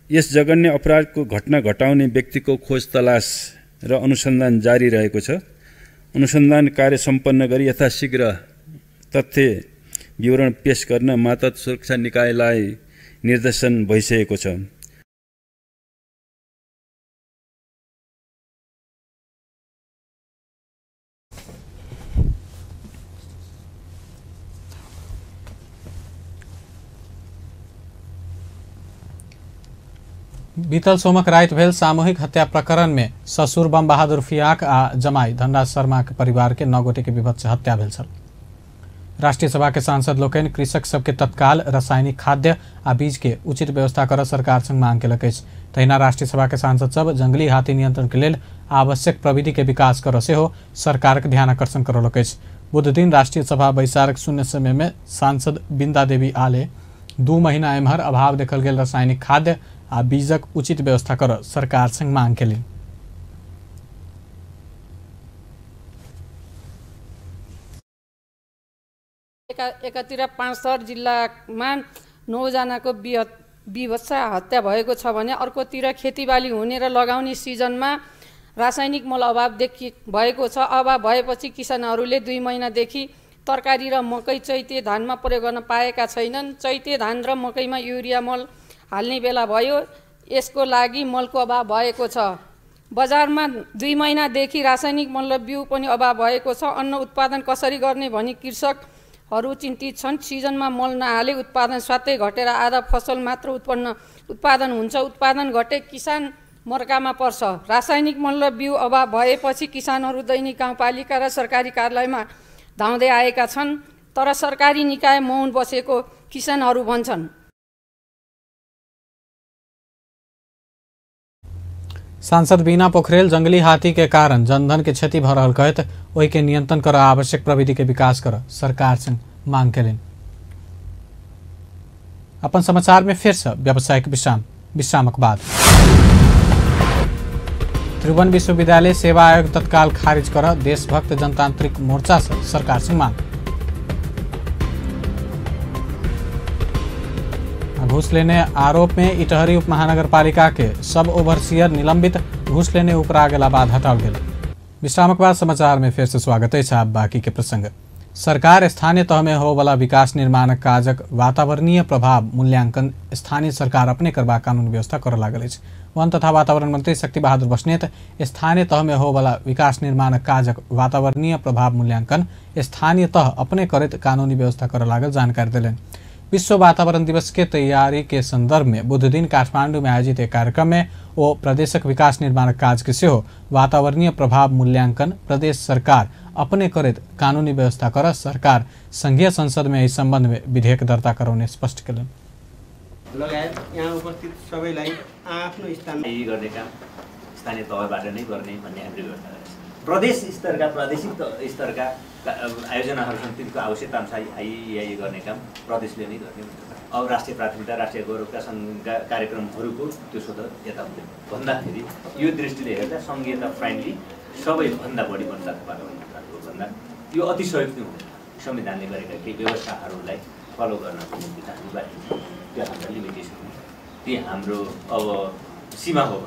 यस जघन्य अपराधको घटना घटाउने व्यक्तिको खोज तलास र अनुसन्धान जारी रहेको छ। अनुसन्धान कार्य सम्पन्न गरी यथाशीघ्र तथ्य विवरण पेश गर्न मातहत सुरक्षा निकायलाई निर्देशन भइसकेको छ। बीतल सोमक राति भेल सामूहिक हत्या प्रकरण में ससुर बम बहादुर फियाक आ जमाई धनराज शर्मा के परिवार के 9 गोटे के विभत्स हत्या भेल छल। राष्ट्रीय सभा के सांसद लोकनि कृषक सबके तत्काल रासायनिक खाद्य आ बीज के उचित व्यवस्था कर सरकार संग मांग केलक अछि। तहिना राष्ट्रीय सभा के सांसद सब जंगली हाथी नियंत्रण के लेल आवश्यक प्रविधि के विकास कर सेहो सरकार के ध्यान आकर्षण करौलक अछि। बुध दिन राष्ट्रीय सभा बैसारक शून्य समय में सांसद बिंदा देवी आले 2 महीना एम्हर अभाव देखल गेल रासायनिक खाद्य आ बीजक उचित व्यवस्था कर सरकार संग मांग केलनि। एकातिर 5 जिल्लामा 9 जनाको विभत्स हत्या भएको छ भने अर्कोतिर खेतीबाली हुने र लगाउने सिजनमा रासायनिक मल अभाव देखि भएको छ। अभाव भएपछि किसानहरूले 2 महिनादेखि तरकारी र मकै चैते धानमा प्रयोग गर्न पाएका छैनन्। चैते धान र मकैमा युरिया मल हाल्ने बेला भयो, यसको लागि मलको अभाव भएको छ। बजारमा 2 महिनादेखि रासायनिक मल र बिउ पनि अभाव भएको छ। अन्न उत्पादन कसरी गर्ने भनी कृषकहरू चिन्तित छन्। सिजनमा मल नहाले उत्पादन स्वात्तै घटेर आधा फसल मात्र उत्पादन हुन्छ। उत्पादन घटे किसान मर्कामा पर्छ। रासायनिक मल र बिउ अभाव भएपछि किसानहरू दैनिक गाउँपालिका र सरकारी कार्यालयमा धाउँदै आएका छन्, तर सरकारी निकाय मौन बसेको किसानहरू भन्छन्। सांसद बीना पोखरेल जंगली हाथी के कारण जनधन के क्षति भ रहल कहैत ओहि के नियंत्रण कर आवश्यक प्रविधि के विकास कर सरकार से मांग केलनि। अपन समाचार में फिर से व्यावसायिक विश्राम। विश्रामक बाद त्रिभुवन विश्वविद्यालय सेवा आयोग तत्काल खारिज कर देशभक्त जनतांत्रिक मोर्चा से सरकार से मांग। घूस लेने आरोप में इटहरी उप महानगरपालिका के सब ओवरसियर निलंबित, घूस लेने उपरा गेला बाद हटाओल गेल। विश्रामक बाद समाचार में फिर से स्वागत है। आप बाकी के प्रसंग। सरकार स्थानीय तह में होवला विकास निर्माण काजक वातावरणीय प्रभाव मूल्यांकन स्थानीय सरकार अपने करबाक कानून व्यवस्था करऽ लागल अछि। वन तथा वातावरण मंत्री शक्ति बहादुर बस्नेत स्थानीय तह में होवला विकास निर्माण काजक वातावरणीय प्रभाव मूल्यांकन स्थानीय तह अपने करैत कानूनी व्यवस्था करऽ लागल जानकारी देलनि। विश्व वातावरण दिवस के तैयारी के संदर्भ में बुध दिन काठमांडू में आयोजित एक कार्यक्रम में वो प्रदेशक विकास निर्माण काज के सेहो वातावरणीय प्रभाव मूल्यांकन प्रदेश सरकार अपने करैत कानूनी व्यवस्था कर सरकार संघीय संसद में इस संबंध में विधेयक दर्ता करौने स्पष्ट केलनि। लगायत यहाँ उपस्थित सबैलाई आफ्नो स्थान गर्ने काम स्थानीय तहबाट नै गर्ने भन्ने हामीले व्यवस्था गरेको छ। प्रदेश स्तरका प्रादेशिक स्तरका आयोजनाहरू छन्, तिनको आवश्यकता अनुसार आइआई गर्ने काम प्रदेशले नै गर्ने। अब राष्ट्रिय प्राथमिकता राष्ट्रिय गौरवका सङ्घका कार्यक्रमहरूको त्यो स्वतः यता हुँदैन भन्दाखेरि यो दृष्टिले हेर्दा सङ्घीयता फ्रेन्डली सबैभन्दा बढी वन तथा वातावरण भन्दा यो अतिशयोक्ति हुँदैन। संविधानले गरेका केही व्यवस्थाहरूलाई फलो गर्नको निम्ति त हामी बाध्य छौँ। त्यो हाम्रो लिमिटेसन हो, त्यो हाम्रो अब सीमा हो।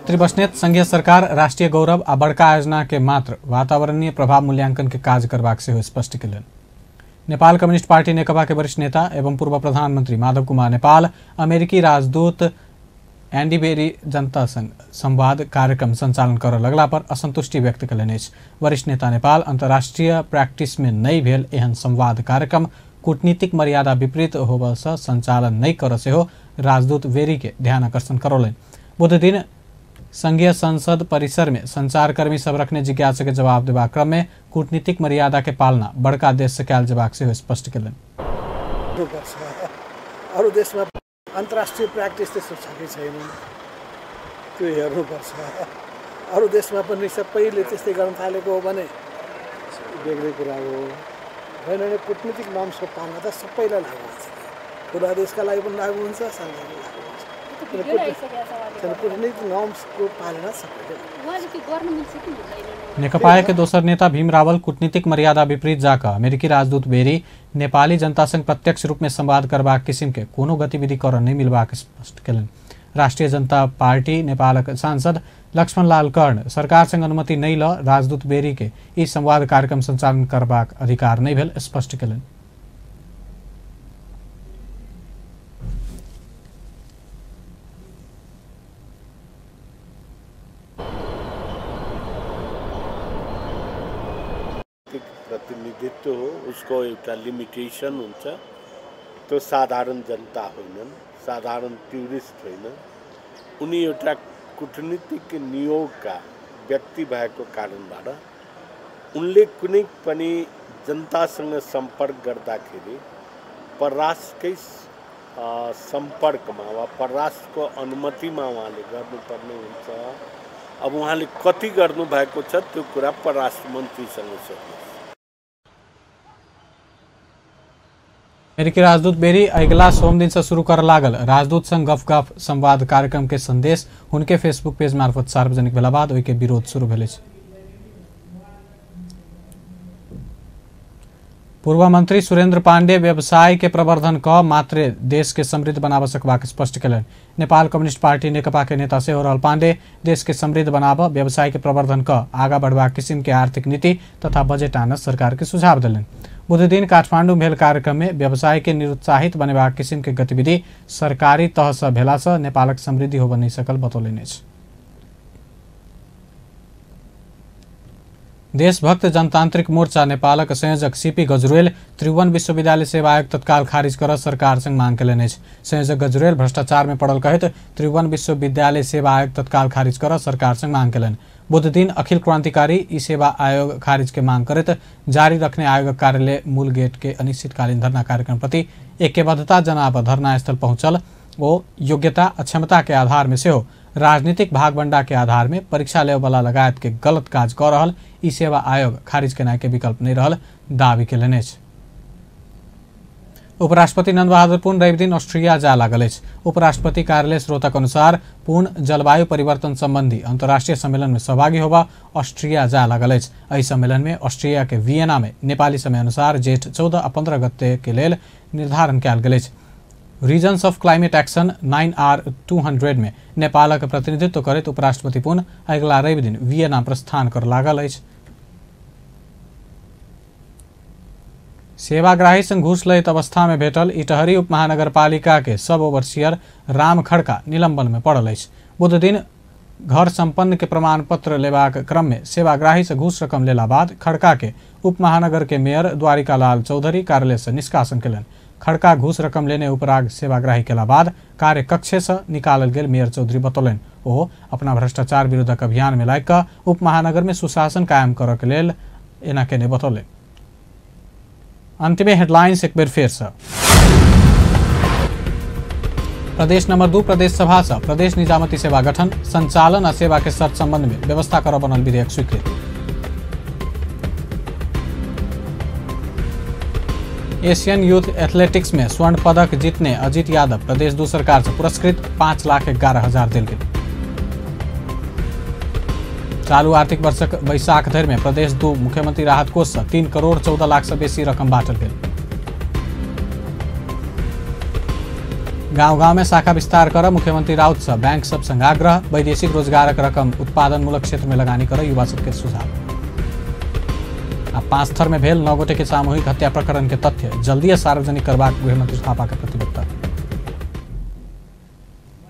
त्रिबस्नेत संघीय सरकार राष्ट्रिय गौरव आ बड़का आयोजना के मात्र वातावरणीय प्रभाव मूल्यांकन के काज करबाक सेहो स्पष्ट केलनि। नेपाल कम्युनिस्ट पार्टी नेकपा के वरिष्ठ नेता एवं पूर्व प्रधानमंत्री माधव कुमार नेपाल अमेरिकी राजदूत एंडी बेरी जनता संग संवाद कार्यक्रम संचालन करऽ लगला पर असंतुष्टि व्यक्त केलनि अछि। वरिष्ठ नेता नेपाल अंतर्राष्ट्रीय प्रैक्टिस में नहि भेल एहन संवाद कार्यक्रम कूटनीतिक मर्यादा विपरीत होबऽ सँ संचालन नहि करऽ सेहो राजदूत वेरी के ध्यान आकर्षण करौलनि। बुध दिन संघीय संसद परिसर में संचारकर्मी सब रखने जिज्ञासा के जवाब देबाक क्रम में कूटनीतिक मर्यादा के पालना बड़का देश से कयल जेबाक सेहो स्पष्ट केलनि। अरू देशमा अन्तर्राष्ट्रिय प्र्याक्टिस त्यस्तो छ कि छैन त्यो हेर्नुपर्छ। अरू देशमा पनि सबैले त्यस्तै गर्न थालेको हो भने बेग्लै कुरा हो। होइन भने कूटनीतिक नर्म्सको पालना त सबैलाई लागु हुन्छ। ठुला देशका लागि पनि लागु हुन्छ, साना लागि लागु हुन्छ। कूटनीतिक नर्म्सको पालना सबैले। नेकपा के दोसर नेता भीम रावल कूटनीतिक मर्यादा विपरीत जाकर अमेरिकी राजदूत बेरी नेपाली जनता संग प्रत्यक्ष रूप में संवाद करबाक किसिम के कोनो गतिविधि कर नहीं मिलबाक स्पष्ट केलनि। राष्ट्रिय जनता पार्टी नेपालक सांसद लक्ष्मण लाल कर्ण सरकार संग अनुमति नहीं ल राजदूत बेरी के ई संवाद कार्यक्रम संचालन करबाक अधिकार नहीं भेल स्पष्ट केलनि। प्रतिनिधित्व हो, उसको एउटा लिमिटेसन हुन्छ। त्यो साधारण जनता होइनन्, साधारण टुरिस्ट होइन, उनी एउटा कूटनीतिक नियोगका व्यक्ति भएको कारणबाट उनले कुनै पनि जनतासँग सम्पर्क गर्दाखेरि परराष्ट्रकै सम्पर्कमा वा परराष्ट्रको अनुमतिमा उहाँले गर्नुपर्ने हुन्छ। अब उहाँले कति गर्नुभएको छ त्यो कुरा परराष्ट्र मन्त्रीसँग सोध्नुहोस्। अमेरिकी राजदूत बेरी अगिला सोम दिन से शुरू कर लागल राजदूत संग गफ गफ संवाद कार्यक्रम के संदेश हुनके फेसबुक पेज मार्फत सार्वजनिक भेला बाद ओहि के विरोध शुरू भेल अछि। पूर्व मंत्री सुरेंद्र पांडे व्यवसाय के प्रवर्धन क मात्रे देश के समृद्ध बनाब सकबाक स्पष्ट केलनि। नेपाल कम्युनिस्ट पार्टी नेकपा के नेता सेहो रहल पांडे देश के समृद्ध बनाब व्यवसाय के प्रवर्धन क आगा बढ़बाक किसिम के आर्थिक नीति तथा बजट आन सरकार के सुझाव देलनि। बुधदिन काठमांडू भेल कार्यक्रम में व्यवसाय के निरुत्साहित बनेबाक किसिम के गतिविधि सरकारी तह से भेला से नेपालक समृद्धि होब नहीं सकल बतौलनि अछि। देशभक्त जनतांत्रिक मोर्चा नेपालक संयोजक सीपी गजरेल त्रिभुवन विश्वविद्यालय सेवा आयोग तत्काल खारिज कर सरकार संग मांग केलनि अछि। संयोजक गजरेल भ्रष्टाचार में पड़ल कहैत त्रिभुवन विश्वविद्यालय सेवा आयोग तत्काल खारिज कर सरकार संग मांग केलनि। बुधदिन अखिल क्रांतिकारी ई सेवा आयोग खारिज के मांग करैत जारी रखने आयोग कार्यालय मूल गेट के अनिश्चितकालीन धरना कार्यक्रम प्रति ऐक्यबद्धता जनाब धरना स्थल पहुंचल ओ योग्यता अक्षमता के आधार में सेहो राजनीतिक भागबंडा के आधार में परीक्षा लेवला लगायत के गलत काज कर रहल ई सेवा आयोग खारिज केनाइ के विकल्प नहीं रहल दावी केलनि अछि। उपराष्ट्रपति नंदबहादुर पुन रविदिन ऑस्ट्रिया जा लागल अछि। उपराष्ट्रपति कार्यालय स्रोतक अनुसार पुन जलवायु परिवर्तन संबंधी अंतर्राष्ट्रीय सम्मेलन में सहभागी होबा ऑस्ट्रिया जा लागल अछि। एहि सम्मेलन में ऑस्ट्रिया के वियना में नेपाली समय अनुसार जेठ 14 आ 15 गते के लेल निर्धारण कयल गेल अछि। Regions of climate action 9R200 में नेपालक प्रतिनिधित्व करैत उपराष्ट्रपति पुन अगिला रविदिन वियना प्रस्थान कर लागल अछि। सेवाग्राही संग घूस लैत अवस्था में भेटल इटहरी उपमहानगरपालिका के सब ओवरसियर राम खड़का निलंबन में पड़ल अछि। बुधदिन घर संपन्न के प्रमाण पत्र लेबाक क्रम में सेवाग्राही से घूस रकम लेला बाद खड़का के उपमहानगर के मेयर द्वारिका लाल चौधरी कार्यालय से निष्कासन केलनि। खड़का घूस रकम लेने उपराग सेवाग्राही केला बाद कार्य कक्षे से निकालल गेल मेयर चौधरी बतौलनि। ओ अपना भ्रष्टाचार विरुद्धक अभियान में लागि कऽ उपमहानगर में सुशासन कायम करऽ के लेल एना केने बतौलनि। अंत में हेडलाइंस एक बेर फेर से। प्रदेश नंबर 2 प्रदेश सभा से प्रदेश निजामती सेवा गठन संचालन आ सेवा के शर्त संबंध में व्यवस्था कर बनल विधेयक स्वीकृत। एशियन यूथ एथलेटिक्स में स्वर्ण पदक जीतने अजीत यादव प्रदेश 2 सरकार से पुरस्कृत 5,11,000 देल गेल। चालू आर्थिक वर्षक बैसाख धरि में प्रदेश 2 मुख्यमंत्री राहत कोष से 3 करोड़ 14 लाख से बेसी रकम बांटल गेल। गांव गांव में शाखा विस्तार कर मुख्यमंत्री राउत से बैंक सब संग आग्रह, वैदेशिक रोजगारक रकम उत्पादनमूलक क्षेत्र में लगानी कर युवा सबके सुझाव। आ 5 थर में भेल 9 गोटे के सामूहिक हत्या प्रकरण के तथ्य जल्दी सार्वजनिक करबाक गृहमंत्री थापा के प्रतिबद्धता।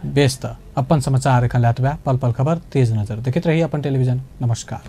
बेस त अपन समाचार एखन लए पल पल खबर तेज नजर देखैत रही अपन टेलीविजन। नमस्कार।